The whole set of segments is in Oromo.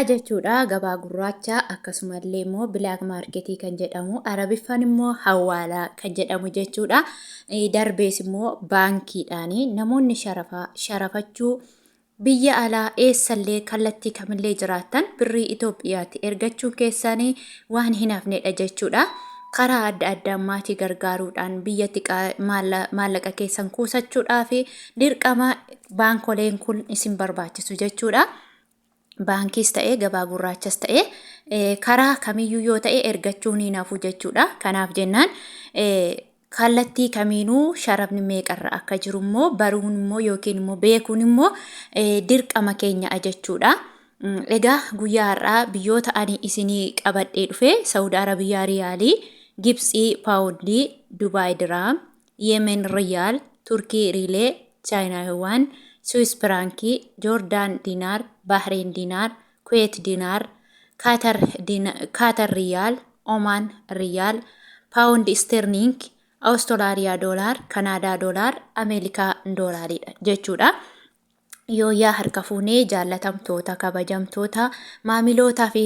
Egaa jechuudha gabaa gurraacha akkasumallee immoo black market kan jedhamu Arabiffaan immoo hawaalaa kan jedhamu jechuudha. Darbees immoo baankiidhaan namoonni sharafa sharafachuu biyya alaa eessallee kallattii kamillee jiraattan birrii Itoophiyaatti ergachuun keessanii waan hin hafnedha jechuudha. Karaa adda addaan maatii gargaaruudhaan biyyatti maallaqa keessan kuusachuudhaaf dirqama baankoleen kun isin barbaachisu jechuudha. Baankiis ta'ee gabaa gurraachas ta'ee karaa kamiyyuu yoo ta'e ergachuun hin hafu jechuudha. Kanaaf jennaan kallattii kamiinuu sharafni meeqarra akka jiru immoo baruun immoo yookiin immoo beekuun immoo dirqama keenya jechuudha. Egaa guyyaa har'aa biyyoota ani isinii qabadhee dhufe Saawud Arabiyaa Riyaalii, Gibtsii Paawundii, Dubaay Diraam, Yemen Riyaal, Turkii Riilee, Chaayinaa Yuwaan, Suwiis Firaankii, Joordaan Diinaar, Bahreen Diinaar, Kuweet Diinaar, Kaatar Riyaal, Omaan Riyaal, Paawundi Isterliing, Awustolaariyaa Doolaar, Kanaadaa Doolaar, Ameerikaa Doolaariidha jechuudha. Yooyyaa harka fuunee jaallatamtoota kabajamtoota maamilootaa fi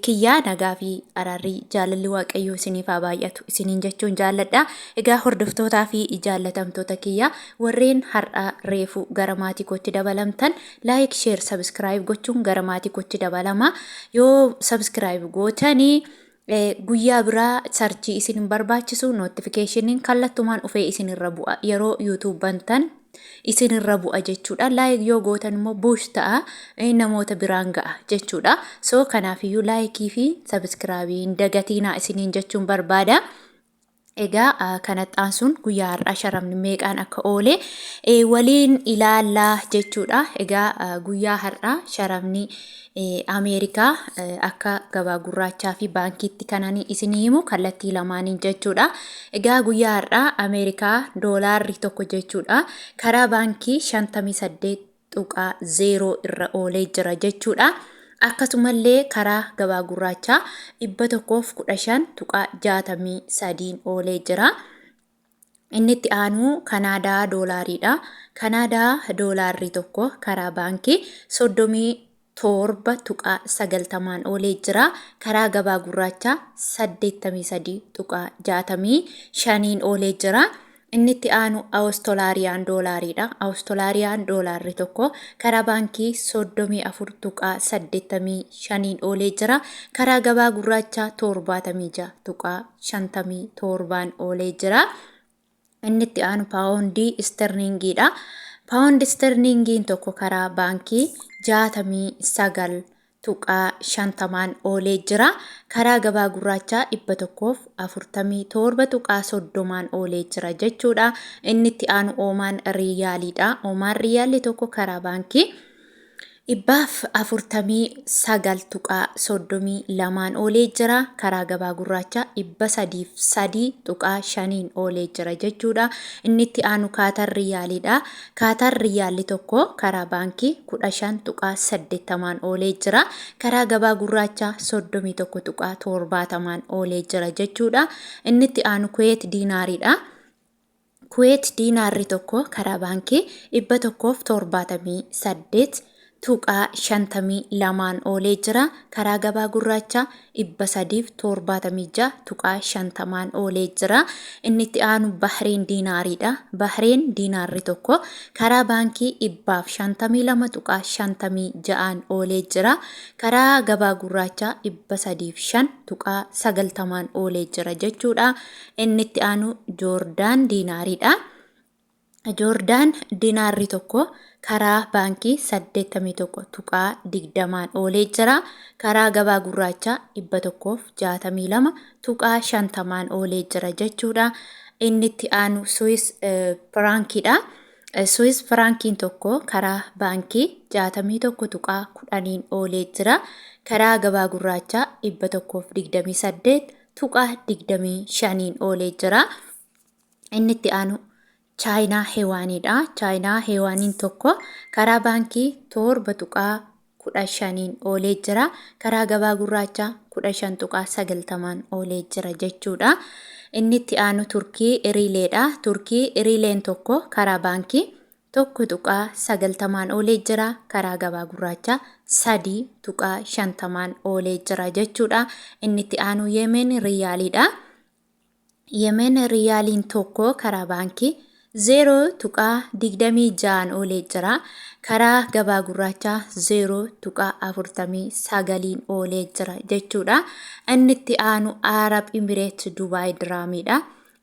kiyyaa nagaa fi araarri jaalalli waaqayyoo isiniif haa baay'atu isiniin jechuun jaalladha. Egaa hordoftootaa fi jaallatamtoota kiyyaa warreen har'a reefu gara maatii kootti dabalamtan like, share, subscribe gochuun gara maatii kootti dabalama. Yoo subscribe gootanii guyyaa biraa sarchii isin hin barbaachisu, notificationin kallattumaan dhufee isinirra bu'a yeroo YouTube bantan isinirra bu'a jechuudha. Like yoo gootan immoo buush ta'a, namoota biraan ga'a jechuudha. So kanaafiyyuu like fi subscribe hin dagatiinaa isiniin jechuun barbaada. Egaa kanatti aansuun guyyaa har'aa sharafni meeqaan akka oole waliin ilaallaa jechuudha. Egaa guyyaa har'aa sharafni Ameerikaa akka gabaa gurraachaa fi baankiitti kanan isinii himu kallattii lamaaniin jechuudha. Egaa guyyaa har'aa Ameerikaa doolaarri tokko jechuudha karaa baankii 58.0 irra oolee jira jechuudha. Akkasumallee karaa gabaa gurraachaa 115.63 oolee jira. Inni itti aanu Kanaadaa doolaariidha. Kanaadaa doolaarri tokko karaa baankii 37.90 oolee jira. Karaa gabaa gurraachaa 83.65 oolee jira. Inni itti aanu Awustolaariyaan doolaariidha. Awustolaariyaan doolaarri tokko karaa baankii 34.85 oolee jira. Karaa gabaa gurraachaa 76.57 oolee jira. Inni itti aanu paawundii isterliingiidha. Paawundi isterliingiin tokko karaa baankii 69.50n oolee jira. Karaa gabaa gurraachaa 147.30n oolee jira jechuudha. Inni itti aanu Oomaan Riiyaaliidha. Oomaan Riiyaalli tokko karaa baankii 149.32n oolee jira. Karaa gabaa gurraachaa 303.5n oolee jira jechuudha. Inni itti aanu Kaatar Riyaaliidha. Kaatar Riyaalli tokko karaa baankii 15.80n oolee jira. Karaa gabaa gurraachaa 31.70n oolee jira jechuudha. Inni itti aanu Kuweet Diinaariidha. Kuweet diinaarri tokko karaa baankii 178.52n oolee jira. Karaa gabaa gurraachaa 376.50n oolee jira. Inni itti aanu Bahreen diinaariidha. Bahreen diinaarri tokko karaa baankii 152.56n oolee jira. Karaa gabaa gurraachaa 305.90n oolee jira jechuudha. Inni itti aanu Joordaan diinaariidha. Joordaan diinaarri tokko karaa baankii 81.20n oolee jira. Karaa gabaa gurraachaa 162.50n oolee jira jechuudha. Inni itti aanu Suwis Firaankiidha. Suwis Firaankiin tokko karaa baankii 61.10n oolee jira. Karaa gabaa gurraachaa 128.25n oolee jira. Inni itti aanu Chaayinaa Hewaaniidha. Chaayinaa Hewaaniin tokko karaa baankii 7.15n oolee jira. Karaa gabaa gurraachaa 15.90n oolee jira jechuudha. Inni itti aanu Turkii Riileedha. Turkii Riileen tokko karaa baankii 1.90n oolee jira. Karaa gabaa gurraachaa 3.50n oolee jira jechuudha. Inni itti aanu Yemen riyaaliidha. Yemen riyaaliin tokko karaa baankii 0.26n oolee jira. Karaa gabaa gurraachaa 0.49n oolee jira jechuudha. Inni itti aanu Arab Emirates Dubaay Diraamiidha.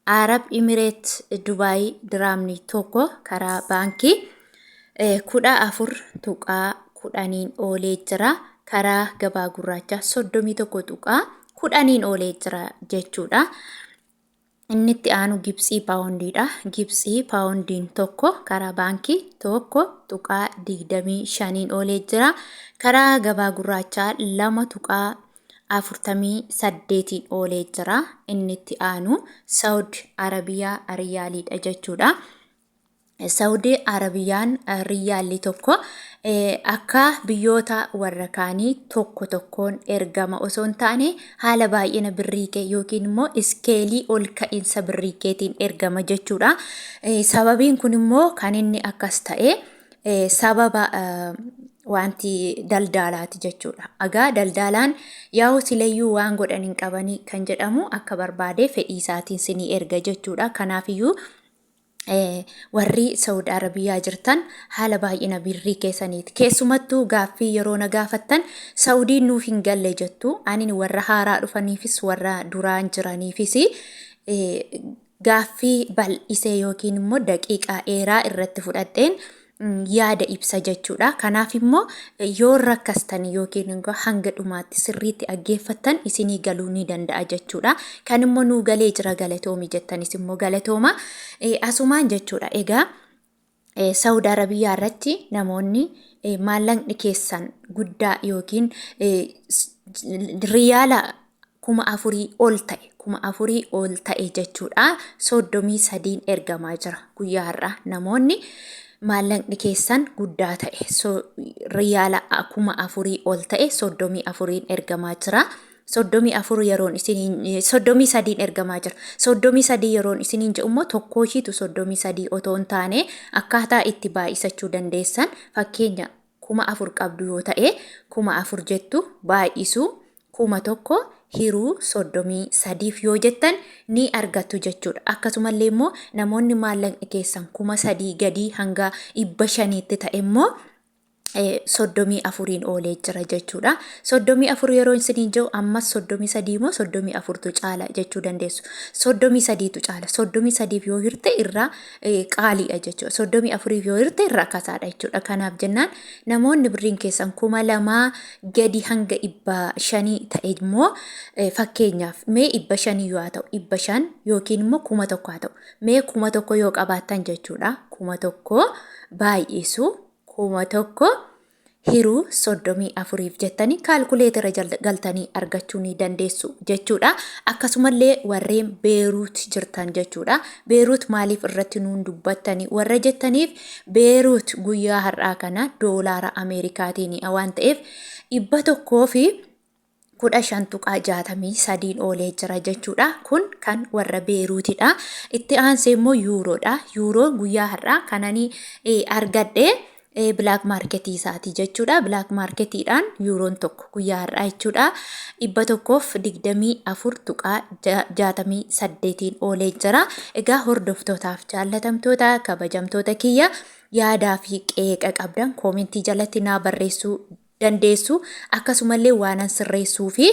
Arab Emirates Dubaay diraamni tokko karaa baankii 14.10n oolee jira. Karaa gabaa gurraachaa 31.10n oolee jira jechuudha. Inni itti aanu Gibtsii paawundiidha. Gibtsii paawundiin tokko karaa baankii 1.25n oolee jira. Karaa gabaa gurraachaa 2.48n oolee jira. Inni itti aanu Saawud Arabiyaa Riyaaliidha jechuudha. Saawudii Arabiyaan riyyaalli tokko akka biyyoota warra kaanii tokko tokkoon ergama osoo hin taane haala baay'ina birrii kee yookiin immoo iskeelii ol ka'iinsa birrii keetiin ergama jechuudha. Sababiin kun immoo kan inni akkas ta'e sababa wanti daldaalaati jechuudha. Egaa daldaalaan yaa'u sileyyuu waan godhan hin qabanii kan jedhamu akka barbaade fedhii isaatiin sinii erga jechuudha. Kanaafiyyuu warri Saudi Arabiyaa jirtan haala baay'ina birrii keessaniiti. Keessumattuu gaaffii yeroo na gaafattan Saudiin nuuf hin galle jettu. Ani warra haaraa dhufaniifis warra duraan jiraniifis gaaffii bal'isee yookiin immoo daqiiqaa dheeraa irratti fudhadheen yaada ibsa jechuudha. Kanaaf immoo yoo rakkastan yookiin immoo hanga dhumaatti sirriitti dhaggeeffattan isinii galuu ni danda'a jechuudha. Kan immoo nuu galee jira galatoomi jettanis immoo galatooma. Asumaan jechuudha. Egaa Saawud Arabiyaa irratti namoonni maallaqni keessan guddaa yookiin riyaala 4000 ol ta'e 4000 ol ta'e jechuudha 33n ergamaa jira guyyaa har'aa namoonni maallaqni keessan guddaa ta'e riyaala 4000 ol ta'e 34n ergamaa jira. 34 yeroon isiniin 33n ergamaa jira. 33 yeroon isiniin jedhu immoo tokkoo ishiitu 33 otoo hin taane akkaataa itti baay'isachuu dandeessan fakkeenya 4000 qabdu yoo ta'e 4000 jettu baay'isuu 1000 hiruu 33f yoo jettan ni argattu jechuudha. Akkasumallee immoo namoonni maallaqni keessan 3000 gadii hanga 500tti ta'e immoo 34n oolee jira jechuudha. 34 yeroo isiniin jiru ammas 33 immoo 34tu caala jechuu dandeessu. 33tu caala. 33f yoo hirte irraa qaaliidha jechuudha. 34f yoo hirte irraa kasaadha jechuudha. Kanaaf jennaan namoonni birriin keessan 2000 gadi hanga 500 ta'e immoo fakkeenyaaf mee 500 yoo haa ta'u 500 yookiin immoo 1000 haa ta'u mee 1000 yoo qabaattan jechuudha. 1000 baay'isu 1000 hiruu 34f jettanii kaalkuleetira galtanii argachuu ni dandeessu jechuudha. Akkasumallee warreen Beeruut jirtan jechuudha. Beeruut maaliif irratti nuun dubbattanii warra jettaniif Beeruut guyyaa har'aa kana doolaara Ameerikaatiin waan ta'eef 115.63n oolee jira jechuudha. Kun kan warra Beeruutidha. Itti aansee immoo yuuroodha. Yuuroon guyyaa har'aa kanani argadhe bilaak maarketii isaati jechuudha. Bilaak maarketiidhaan yuuroon tokko guyyaa har'aa jechuudha. 124.68n oolee jira. Egaa hordoftootaaf jaallatamtoota kabajamtoota kiyya yaadaa fi qeeqa qabdan koomentii jalatti naa barreessuu dandeessu. Akkasumallee waanan sirreessuu fi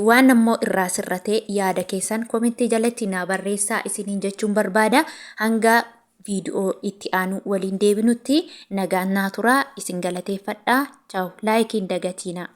waan ammoo irraa sirratee yaada keessan komentii jalatti naa barreessaa isiniin jechuun barbaada. Hanga viidiyoo itti aanu waliin deebinutti nagaan naa turaa isin galateeffadha. Chaaw laayikiin dagatiinaa.